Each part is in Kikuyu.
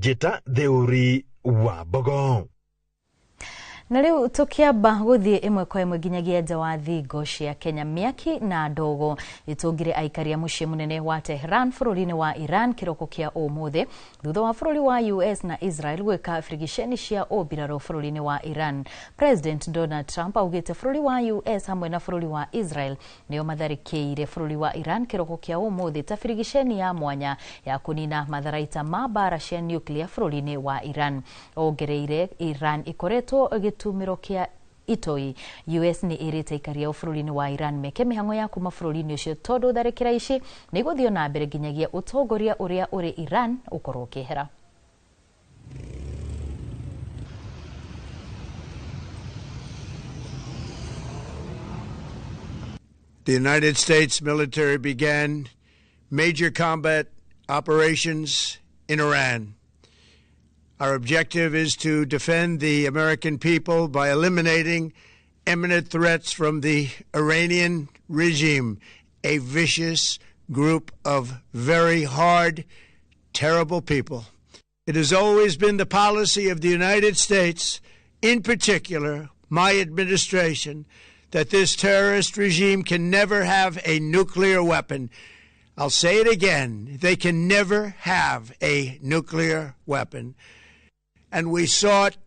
Njĩta Theuri wa Mbogo. Na rĩu tũkĩamba gũthiĩ ĩmwe kwa ĩmwe nginyagia nja wa thingo cia Kenya, mĩaki na ndogo ĩtũngire aikari a mũciĩ mũnene wa Tehran bũrũri-inĩ wa Iran kĩroko kĩa ũmũthĩ thutha wa bũrũri wa US na Israel gwĩka birigiceni cia ũmbirarũ bũrũri-inĩ wa Iran. President Donald Trump augĩte bũrũri wa US hamwe na bũrũri wa Israel nĩo matharĩkĩire bũrũri wa Iran kĩroko kĩa ũmũthĩ ta birigiceni ya mwanya ya kũnina matharaita ma mbara cia nuclear bũrũri-inĩ wa Iran. Ongereire Iran ĩkoretwo gĩtumĩro kĩa itoi. US nĩ ĩrĩte aikari ao bũrũri-inĩ wa Iran meke mĩhang'o ya kuma bũrũri-inĩ ũcio tondũ tharĩkĩra ici nĩ igũthiĩ na mbere nginyagia ũtongoria ũrĩa ũrĩ Iran ũkorwo ũkĩehera. The United States military began major combat operations in Iran. Our objective is to defend the American people by eliminating imminent threats from the Iranian regime, a vicious group of very hard, terrible people. It has always been the policy of the United States, in particular my administration, that this terrorist regime can never have a nuclear weapon. I'll say it again. They can never have a nuclear weapon. And we sought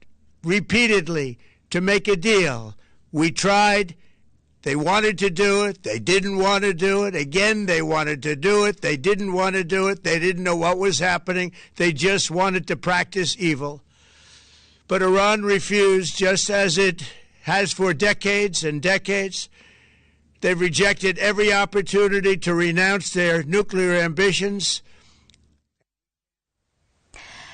repeatedly to make a deal. We tried. They wanted to do it. They didn't want to do it. Again, they wanted to do it. They didn't want to do it. They didn't know what was happening. They just wanted to practice evil. But Iran refused, just as it has for decades and decades. They've rejected every opportunity to renounce their nuclear ambitions.